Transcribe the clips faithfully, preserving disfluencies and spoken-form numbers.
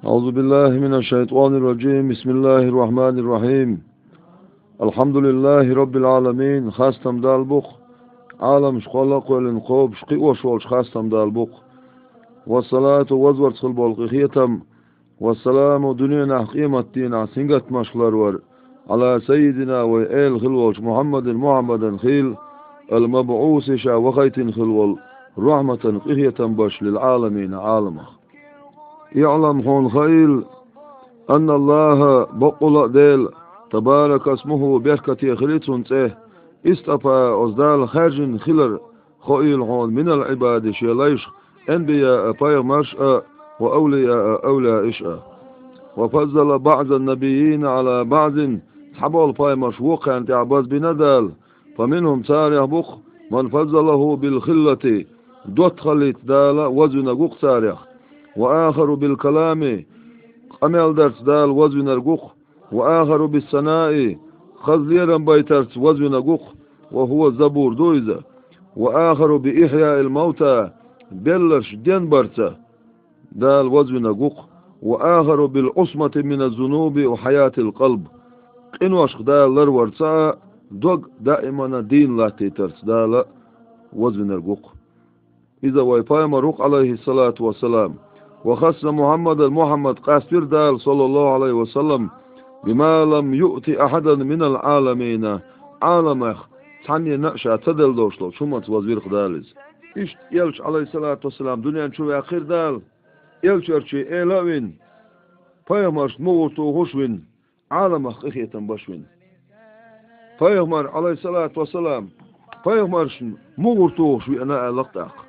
أعوذ بالله من الشيطان الرجيم. بسم الله الرحمن الرحيم. الحمد لله رب العالمين. Хастам Далла бу-кх, Ӏаламаш кхолла а кхоьллина кхобуш, кхиош волчу хастам Далла бу-кх. والصلاة, вазварца хила болу къинхетам, والسلام, дуьненахь къематдийнахь сингаттамашка ларвар, على سيدنا, вай эла хила волчу Мухьаммадин, Мухьаммадан хийла, المبعوث, ша вахийтина хила волу, رحمة, къинхетам беш, للعالمين, Ӏаламах. اعلم, хьуна хаийла, أن الله, баккъалла а Дела, تبارك اسمه, беркате хили цунна цӀе, اصطفى, оцу Дала хаьржина хилар хоийла хьуна, من العباد, шен лайшах, أنبياء, пайхамарш а, وأولياء, эвлаяаш а. وفضل بعض النبيين على بعض, цхьаболу пайхамарш вукхарна тӀехь базбина Дала, فمنهم, царех бу-кх, من فضله بالخلة, доттагӀаллица Дала вазвинарг ву-кх царех, وآخر بالكلام, къамел дарца Дала вазвинарг ву-кх, وآخر بالثناء, хаза лерам байтарца вазвинарг ву-кх, وهو, забур ду иза, وآخر بإحياء الموتى, белларш денбарца Дала вазвинарг ву-кх, وآخر بالعصمة من الذنوب وحياة القلب, къиношках Дала ларварца а, дог даимана дийна латтийтарца Дала вазвинарг ву-кх. Иза вай пайхамар ву-кх, عليه الصلاة والسلام. وخص محمدا, Мухьаммад къаствира Дала, صلى الله عليه وسلم, بما لم يؤت أحدا من العالمين, Ӏаламех цхьаннена а ша ца делла долуш долчу хӀуманца вазвира-кх Дала иза. Иштта элча, عليه الصلاة والسلام, дуьнен чу ваьккхира Дала, элчарчий эла а вина, пайхамаршна мугӀар тухуш а вина, Ӏаламах къинхетам беш а вина. Пайхамар, عليه الصلاة والسلام, пайхамаршна мугӀар тухуш веана аьлла-кх тӀаккха.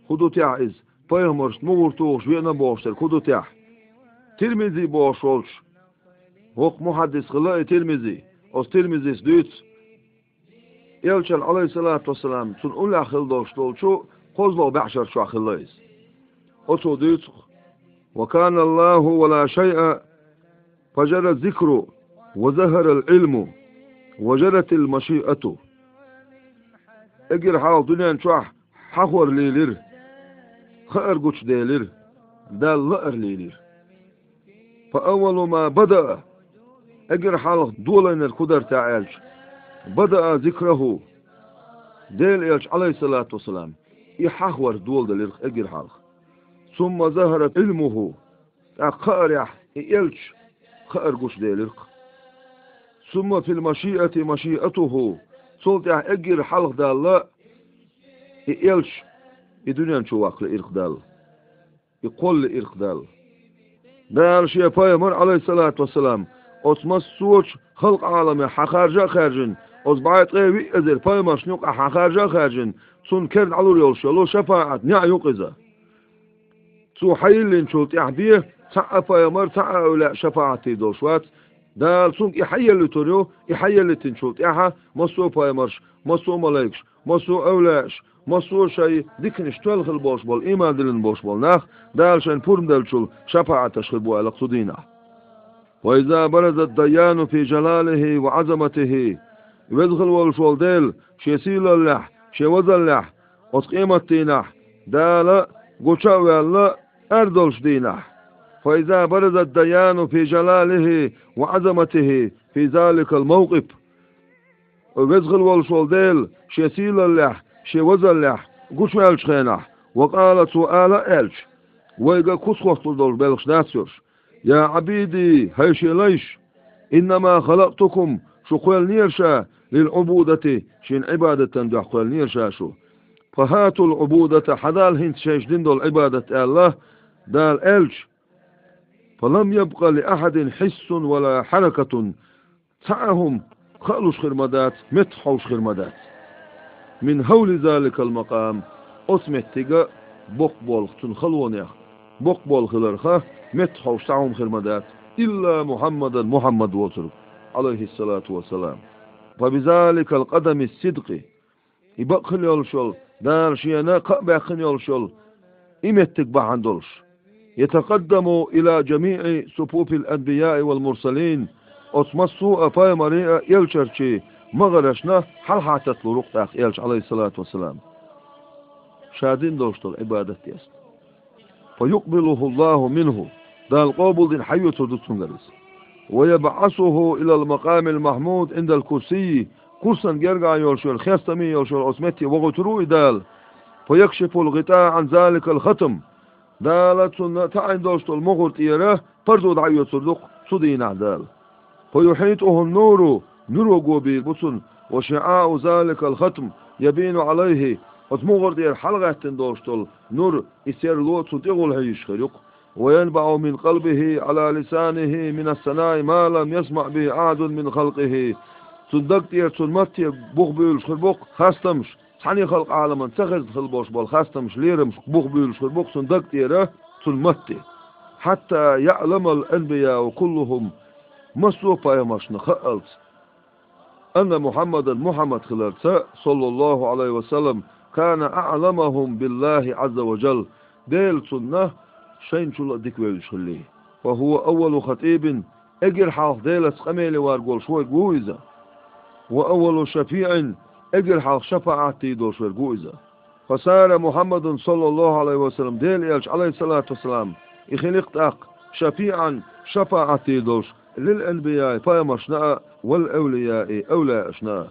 ХӀун ду техь иза? Пайхамаршна мугӀар тухуш веана бохуш дерг хӀун ду техь? Тирмизи бохуш волчу, воккха мухьаддис хилла и Тирмизи, оцу Тирмизис дуьйцу, элчан, عليه الصلاة والسلام, цунна уллехь хила долуш долчу кхозлагӀа баьӀшар чохь хилла иза. Оцо дуьйцу-кх: وكان الله ولا شيء فجرى الذكر وظهر العلم وجرت المشيئة. Эггара хьалха дуьнен чохь хьахор лийлира, хаар гучуделира, Далла лаар лийлира. فأول ما بدأ, эггара хьалха долийнарг хӀун дара техь аьлча, بدأ ذكره, Делан элча, عليه الصلاة والسلام, и хьахор доладелира-кх эггара хьалха. ثم ظهر علمه, тӀаккха кхаарехь и элча хаар гучуделира-кх. ثم في المشيئة مشيئته, цул тӀаьхьа эггара хьалха Далла и элча и дуьнен чу ваккха лиира-кх Далла. И кхолла лиира-кх Далла. Дала шен пайхамар, عليه الصلاة والسلام, оцу массочу халкъ Ӏаламех хьахаржа а хаьржина, оцу бӀе ткъе виъ эзар пайхамаршна юкъахь хьахаржа а хаьржина, цунна керна Ӏалур йолуш йолу шапаӀат неӀ ю-кх иза. Цо хьайиллинчул тӀаьхьа бен цхьа а пайхамар, цхьа а эвлаяъ шапаӀат дийр долуш вац. Дала цуьнга и хьаеллийтур ю, и хьаеллийтинчул тӀаьхьа массо а пайхамарш, массо а малайкаш, массо а эвлаяаш, массо а шайн диканаш тоьлла хила болуш болу, ийман диллина болуш болу нах, Дала шайна пурба деллачул шапаӀаташ хир бу аьлла-кх цу дийнахь. وإذا برز الديان في جلاله وعظمته, веза хила волуш волу Дела шен сийлаллехь, шен вазаллехь, оцу къематдийнахь, Дала гуча а ваьлла, ар долуш дийнахь. فإذا برز الديان في جلاله وعظمته في ذلك الموقف. Веза хила волуш волу Дела шен сийлаллехь, шен вазаллехь гучуваьллачу хенахь, وقال, цо ала а аьлча, вайга куц хӀотталур долуш белхаш дац уьш. يا عبيدي, хӀай шен лайш, إنما خلقتكم, шу кхоьллинера ша, للعبودة, шена Ӏибадатан дуьхьа кхоьллинера ша шу. فهاتوا العبودة, хьадала хӀинца шайша дина долу Ӏибадат аьлла, Дала аьлча, فلم يبق لأحد حس ولا حركة, цхьа а хӀума хаалуш хир ма дац, меттаххьовш хир ма дац. من هول ذلك المقام, оцу меттига боккха болх цуьнан халонех, боккха болх хиларха, меттаххьовш цхьа хӀума хир ма дац, إلا محمدا, Мухьаммад воцург, عليه الصلاة والسلام. فبذلك القدم الصدق, и бакъ хила йолуш йолу, Дала шена кхаъ баьккхина йолуш йолу и меттиг бахьана долуш, يتقدم إلى جميع صفوف الأنبياء والمرسلين, оцу массо а пайхамарийн а, элчарчийн магӀаршна хьалха татталур ву-кх тӀаккха элча, عليه الصلاة والسلام, ша дина долуш долу Ӏибадат деза. فيقبله الله منه, Дала къобалдина хьайоьцур ду цуьнгара иза. «ويبعثه إلى المقام المحمود عند الكرسي», курсан гергахь йолуш верг, хестаме йолуш верг оцу метте вохуьйтур ву и Дала. «فيكشف الغطاء عن ذلك الختم». Дала цунна таӀийна долуш долу мухӀар тӀера парзо дӀаоьцур ду-кх цу дийнахь Дала. «فيحيطه النور», нуьро го бийр бу цунна, «وشعاع ذلك الختم يبين عليه», оцу мухӀар тӀера хьалагӀаьттина долуш долу нур, и серло цунна тӀехула хьийзаш хир ю-кх. «وينبع من قلبه على لسانه من الثناء ما لم يسمع به أحد من خلقه». Цунна даг тӀера, цунна матте бух буьйлуш хир бу-кх хастамаш, цхьана халкъан Ӏаламан ца хезна хилла болуш болу хастамаш, лерамаш бух буьйлуш хир бу-кх цунна даг тӀера, цунна матте. «حتى يعلم الأنبياء كلهم», массо а пайхамаршна хаалц, «أن محمدا», Мухьаммад хиларца, саллаллаху Ӏалайхи ва саллам, «كان أعلمهم بالله عز وجل», Дела цунна шайна чул а дика вевзаш хилла. «فهو أول خطيب», эггара хьалха Делаца къамеле варг волуш верг ву иза. «وأول شفيع», эггара хьалха шапаӀат дийр долуш верг ву иза. «فصار محمد صلى الله عليه وسلم», Делан элча, Ӏалайхиссалату вассалам, и хили-кх тӀаккха, «شفيعا», шапаӀат дийр долуш, «للأنبياء», пайхамаршна а, «والأولياء», эвлаяашна а,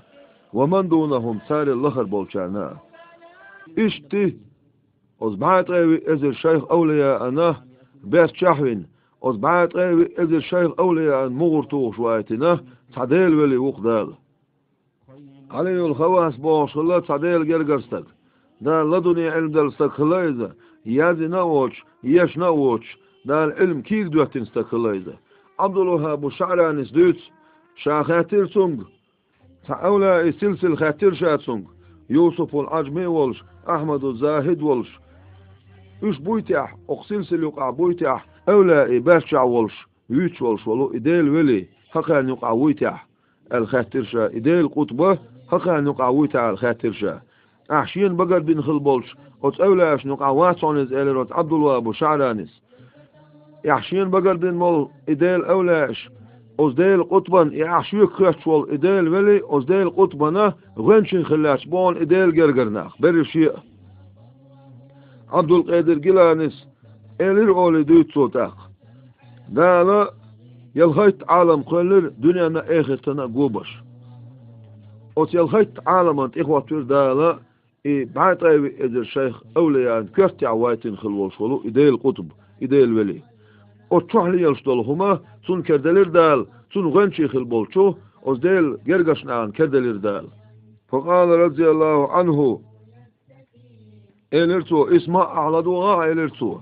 «ومن دونهم», царел лахара болчарна а. Иштта, оцу бӀе ткъе виъ эзар шайх-эвлаяана бертчехь а вина, оцу бӀе ткъе виъ эзар шайх-эвлаяана мухӀар тухуш вайтина цхьа Делан вели ву-кх Дала. Ӏалийюл Хаввас бохуш хилла цхьа Делан гергара стаг. Дала ладунни Ӏилма делла стаг хилла иза, яздина а воцуш, ешна а воцуш, Дала Ӏилма кийра доьттина стаг хилла иза. Ӏабдул-ВаххӀабу ШаӀранис дуьйцу, ша хаьттира цуьнга, цхьа эвлаяийн силсила хаьттира ша цуьнга, Юсупул Ӏажми а волуш, Ахьмаду ЗахӀид а волуш. Уьш буй техьа, окху силсила юкъахь буй техьа, эвлаяийн бертчехь а волуш, вуьйцуш волуш волу и Делан вели хӀокхарна юкъахь вуй техьа, аьлла хаьттира ша, и Делан къутба хӀокхарна юкъахь вуй техьа аьлла хаьттира ша. Ахь шена багар бина хилла болчу оцу эвлаяашна юкъахь вац хьуна иза, элира оцу Ӏабдул-ВаххӀабу ШаӀранис. Ахь шена багар бина болу и Делан эвлаяаш, оцу Делан къутбан и ахь шега хоьттуш волу и Делан вели оцу Делан къутбана гӀоьнчий хилла лаьтташ бу хьуна и Делан гергара нах, берриш а. Ӏабдулкъедир Гиланис элира олий дуьйцу цо тӀаккха. Дала ялхайтта Ӏалам кхоьллира дуьненна а, эхартана а гобаш. Оцу ялхайтта Ӏаламан тӀехӀоттира Дала и бӀе ткъе виъ эзар шайх-эвлаяан коьртехь вайтина хилла волуш волу и Делан къутб, и Делан вели. Оцу чохь лелаш долу хӀума цунна караделира Дала, цунна гӀоьнчий хилла болчу, оцу Делан гергарчу нахана караделира Дала. Факъала, разияллаху Ӏанху, элира цо, исма ахь, ладогӀа ахь, элира цо.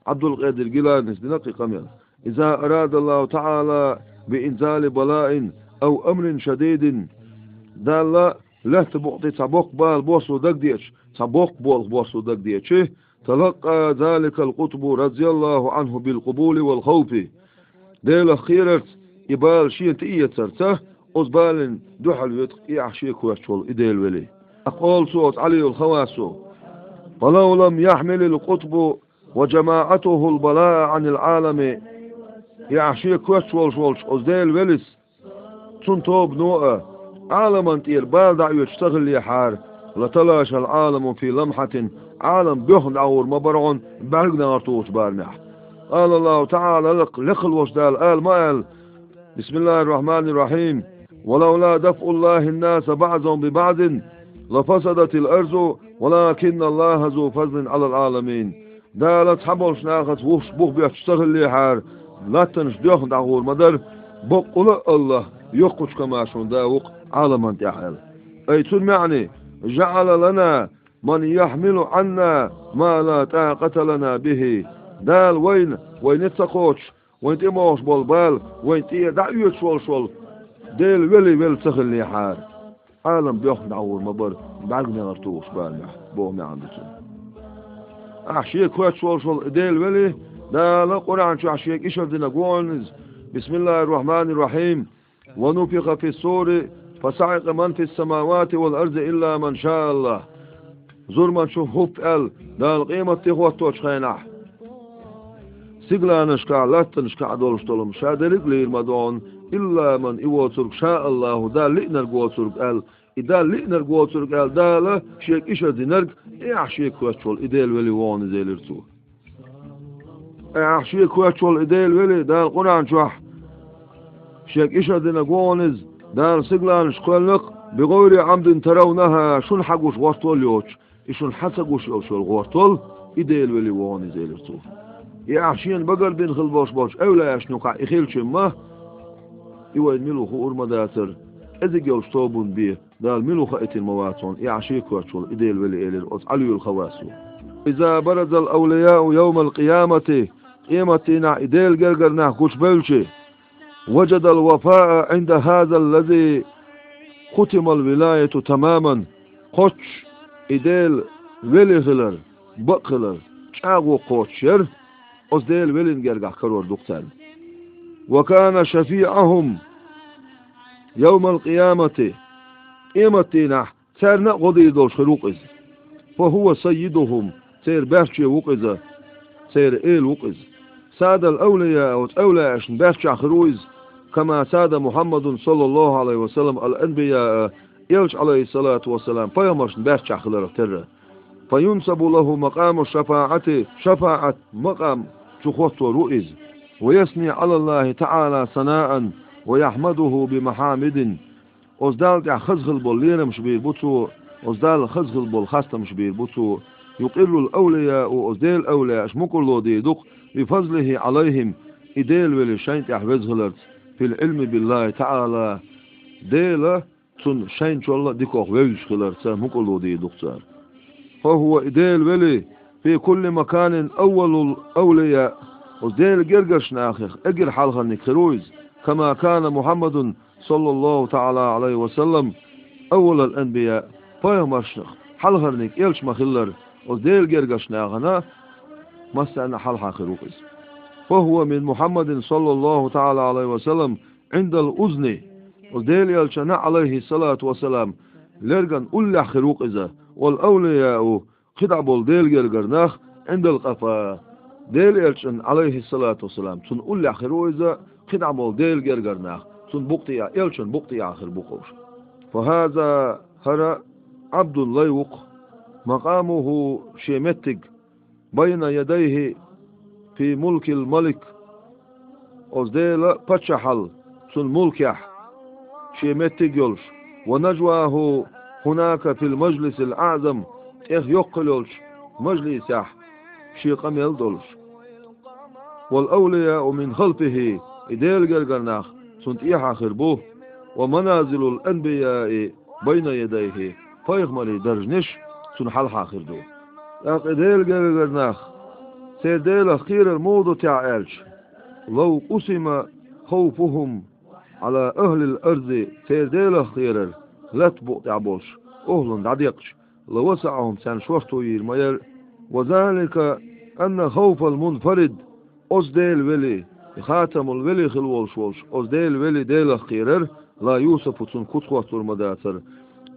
Ӏабдулкъедир Гиланис дина кхин къамел. Иза арадаллаху таӀала би инзали балаин ав амрин шадидин. Далла лаьтта букъа тӀе цхьа боккха бала боссо дагадеача, цхьа боккха болх боссо дагадеача, талакъа заликал къутбу разияллаху Ӏанху бил къубули вал хавфи. Делах кхерарца, и бала шена тӀеэцарца, оцу балин дуьхьал веткъа и ахь шега хоьттуш волу и Делан вели. Къола цо оцу Ӏалийюл Хаввасо. Фалав лам яхьмилил къутбу ва жамаӀатухул балаа Ӏанил Ӏалами, и ахь шега хоьттуш волуш волчу оцу Делан велис, цунна тобано а, Ӏаламан тӀера бала дӀаоьцуш ца хиллехьара, латалашал Ӏаламу фи ламхьатин, Ӏалам боьхна дӀагӀур ма бара хьуна бӀаьрг негӀар тухучу барамехь. Къала Аллаху таӀала, лекха волчу Дала ала ма аьлла: Бисмиллахир Рахманир Рахим. Ва лавла дафӀуллахин наса баӀзахум би баӀзин, ла фасадатил арзу, валакинна Аллаха зу фазлин Ӏалал Ӏаламин. Дала цхьаболчу нахаца вуьш бух боьттуш ца хиллехьара, латтанаш доьхна дӀагӀур ма дара, баккъала а Аллах йоккхачу комаьршонан да ву-кх Ӏаламан тӀехь аьлла. Ай цуьнан маьӀне: жаӀала лана ман яхьмилу Ӏанна ма ла тӀакъата лана бихи. Дала вайна, вайна ца кхочуш, вайн тӀе богӀуш болу бала, вайн тӀе дӀаоьцуш волуш волу Делан вели велла ца хиллехьара, Ӏалам боьхна дӀагӀур ма бара бӀаьрг негӀар тухуш барамехь, боху маьӀна ду цуьнан. Ахь шега хоьттуш волуш волу Делан вели, Дала Къуръан чохь шега ишар динарг ву хьуна иза: Бисмиллахир Рахманир Рахим. Ва нуфиха фис-сури, фасаӀикъа ман фис-самавати вал арзи илла ман шаа Аллах. Зурманчу хӀуп аьлла, Дала къематде хӀотточу хенахь, сигаланашкахь, латтанашкахь долуш долу ша дерриг а лийр ма ду хьуна, илла ман, и воцург, шаа Аллаху, Дала лиънарг воцург аьлла, и Дала лиънарг воцург аьлла, Дала шега ишар динарг, и ахь шега хоьттуш волу и Делан вели ву хьуна иза, элира цо. Ахь шен коч волу и Делан вели Дала Къуръан чохь шега ишар динарг ву хьуна иза, Дала сигаланаш кхоьллина-кх, бигайри Ӏамдин таравнаха, шуна хьагуш гӀортор йоцуш, и шуна хьан ца гуш йолуш йолу гӀортор, и Делан вели ву хьуна иза, элира цо. И ахь шена багарбина хила болуш болчу эвлаяашна юкъахь и хилча ма, и вайна мила ву хуур ма дацара, кӀезиг йолчу тобанна бен Дала мила ву хаийтина ма вац хьуна, и ахь шен коч волу и Делан вели, элира оцу Ӏалиюл Хавваса. Иза баразал авлияу йовмал къиямати, къематдийнахь и Делан гергара нах гучубевлчи, важадал вафаа Ӏинда хазал лази хутимал вилаяту тамаман, кхоччуш и Делан вели хилар, бакъ хилар, чӀагӀо кхочуш яра, оцу Делан велин гергахь карор ду-кх царна. Ва кана шафиӀахум йовмал къиямати, къематдийнахь царна а гӀо дийр долуш хир ву-кх иза. Фа хӀува саййидухум, церан баьрчче ву-кх иза, церан эла ву-кх иза. Садал авлияа, оцу эвлаяашна баьрччехь хир ву иза, кама сада Мухьаммадун, саллаллаху Ӏалайхи ва саллам, ал анбияа, элча, Ӏалайхиссалату вассалам, пайхамаршна баьрччехь хиларх терра. Фа юнсабу лаху макъаму шафаӀати, шафаӀат макъам чу хӀоттор ву иза. Ва ясни Ӏалаллахи таӀала санаан ва яхьмадуху би махьамидин. Оцу Далла тӀехь хаза хила болу лерамаш бийр бу цо, оцу Далла хаза хила болу хастамаш бийр бу цо. Юкъиррул авлияу, оцу Делан эвлаяаш мукъарло дийр ду-кх, би фазлихи Ӏалайхим, и Делан вели шайна тӀехь веза хиларца, фил Ӏилми биллахи таӀала, Дела цунна шайначул а дикох вевзаш хиларца мукъарло дийр ду-кх цара. Фа хӀува, и Делан вели, фи кулли маканин аввалул авлияъ, оцу Делан гергарчу нахах эггара хьалхарниг хир ву иза, кама кана Мухьаммадун, саллаллаху таӀала Ӏалайхи ва саллам, аввалал анбияъ, пайхамаршнах хьалхарниг элча ма-хиллара, оцу Делан гергарчу нахана массарна а хьалха хир ву-кх иза. Фа хӀува мин Мухьаммадин, саллаллаху таӀала Ӏалайхи ва саллам, Ӏиндал узни, оцу Делан элчанна, Ӏалайхиссалату вассалам, лерган уллехь хир ву-кх иза, вал авлияу, кхидӀа болу Делан гергара нах, Ӏиндал къафа. Делан элчанна, Ӏалайхиссалату вассалам, цунна уллехь хир ву иза, кхидӀа болу Делан гергара нах, цунна букъа тӀехьа, элчанна букъа тӀехьа хир бу-кх уьш. Фа хаза, хӀара Ӏабдун лай ву-кх, макъамуху, шен меттиг, байна ядайхи фи мулкил малик, оцу Делан паччахьалла цунна мулкехь шен меттиг йолуш, ва нажваху хӀунака фил мажлисил аӀзам, тӀех йоккха йолчу мажлисехь шен къамел долуш. Вал авлияу мин халфихи, и Делан гергара нах цунна тӀехьа хир бу, ва маназилул анбияи байна ядайхи, пайхамарийн даржанаш цунна хьалха хир ду. ТӀаккха и Делан гергара нах, церан Делах кхерар муха ду техьа аьлча, лав къусима хавфухум Ӏала ахлил арзи, церан Делах кхерар латта букъа тӀехь болчу охӀланна дӀадекъча, лавасаӀахум, царна шорто йийр ма яра, ва залика анна хавфал мунфарид, оцу Делан вели, и хатамул вели хила волуш волчу оцу Делан вели Делах кхерар, ла юсафу, цунна куц хӀоттор ма дацара.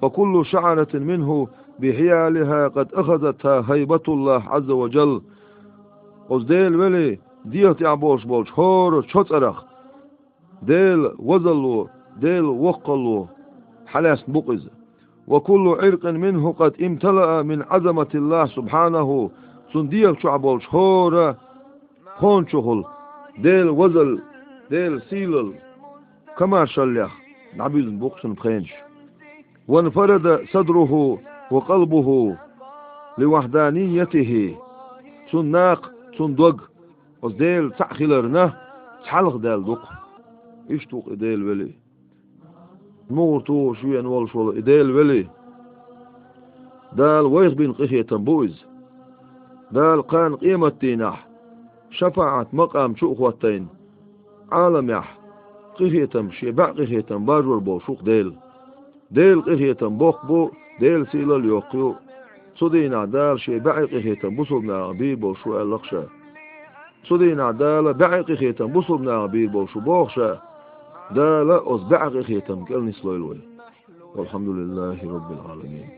Фа куллу шаӀратин минху би хьиялиха къад ахазатха хайбатуллахӀ Ӏазза ва жалла. Оцу Делан вели дегӀа тӀехь болуш болчу хӀора чо цӀарах Делан вазалло, Делан воккхалло хьалаьцна бу-кх иза. Ва куллу Ӏиркъин минху къад имталаа мин Ӏазаматиллахь субхьанаху, цунна дегӀа чохь болчу хӀора пхенчухула Делан вазалла, Делан сийлалла, камашаллех дӀабуьзна бу-кх цунна пхенаш. Ванфарада садруху ва къалбуху ли вахьданиятихи, цунна накха, цунна дог оцу Делан цхьаъ хиларна цхьалха даьлла ду-кх. Иштта ву-кх и Делан вели. МугӀар тухуш веана волуш волу и Делан вели, Дала вайх бина къинхетам бу иза. Дала кхана къематдийнахь шапаӀат макъам чу а хӀоттийна, Ӏаламехь къинхетам, шен бӀе къинхетам баржор болуш ву-кх Дела. Делан къинхетам боккха бу, Делан сийлалла йоккха ю. Цу дийнахь Дала шен бӀе къинхетам бусалба нахах бийр болуш ву аьлла-кх ша. Цу дийнахь Дала бӀе къинхетам бусалба нахах бийр болуш ву боху ша. Дала оцу бӀе къинхетам кӀел нислойла вай. Валхьамдулиллахи Роббил Ӏаламин.